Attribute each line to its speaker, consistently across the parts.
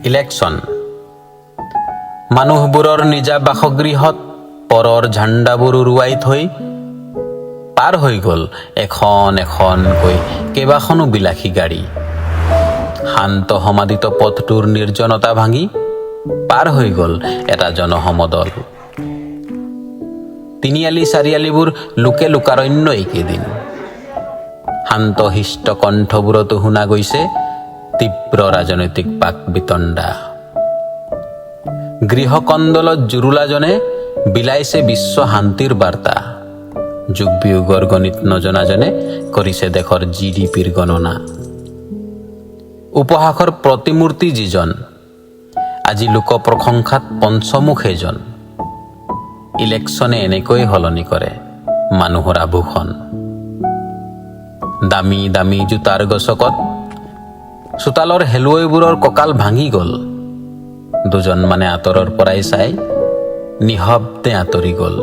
Speaker 1: Election. মানুহবোৰৰ নিজা বাসগৃহত পৰৰ ঝাণ্ডাবোৰ উৰুৱাই থৈ পাৰ হৈ গ'ল এখন এখনকৈ কেইবাখনো বিলাসী গাড়ী। শান্ত সমাধিত পথটোৰ নিৰ্জনতা ভাঙি পাৰ হৈ গ'ল এটা জনসমদল। তিনিআলি চাৰিআলিবোৰ লোকে লোকাৰণ্য এইকেইদিন। শান্ত শিষ্ট কণ্ঠবোৰতো শুনা গৈছে তীব্ৰ ৰাজনৈতিক বাক বিতণ্ডা। গৃহকন্দলত জুৰুলাজনে বিলাইছে বিশ্ব শান্তিৰ বাৰ্তা। যোগ বিয়োগৰ গণিত নজনাজনে কৰিছে দেশৰ জিডিপিৰ গণনা। উপহাসৰ প্ৰতিমূৰ্তি যিজন, আজি লোক প্ৰশংসাত পঞ্চমুখ সেইজন। ইলেকশ্যনে এনেকৈয়ে সলনি কৰে মানুহৰ আভূষণ। দামী দামী জোতাৰ গছকত চোতালৰ শেলুৱৈবোৰৰ কঁকাল ভাঙি গ'ল। দুজনমানে আঁতৰৰ পৰাই চাই নিশব্দে আঁতৰি গ'ল।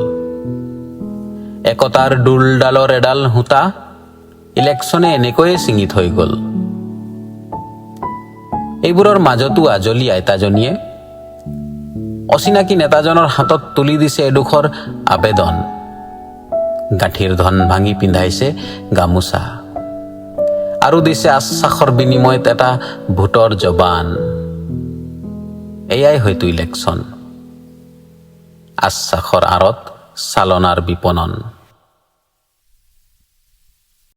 Speaker 1: একতাৰ ডোলডালৰ এডাল সূতা ইলেকশ্যনে এনেকৈয়ে ছিঙি থৈ গ'ল। এইবোৰৰ মাজতো আজলি আইতাজনীয়ে অচিনাকি নেতাজনৰ হাতত তুলি দিছে এডোখৰ আবেদন। গাঁঠিৰ ধন ভাঙি পিন্ধাইছে গামোচা আৰু দিছে আশ্বাসৰ বিনিময়ত এটা ভোটৰ জবান। এয়াই হয়তো ইলেকশ্যন, আশ্বাসৰ আঁৰত চালনাৰ বিপণন।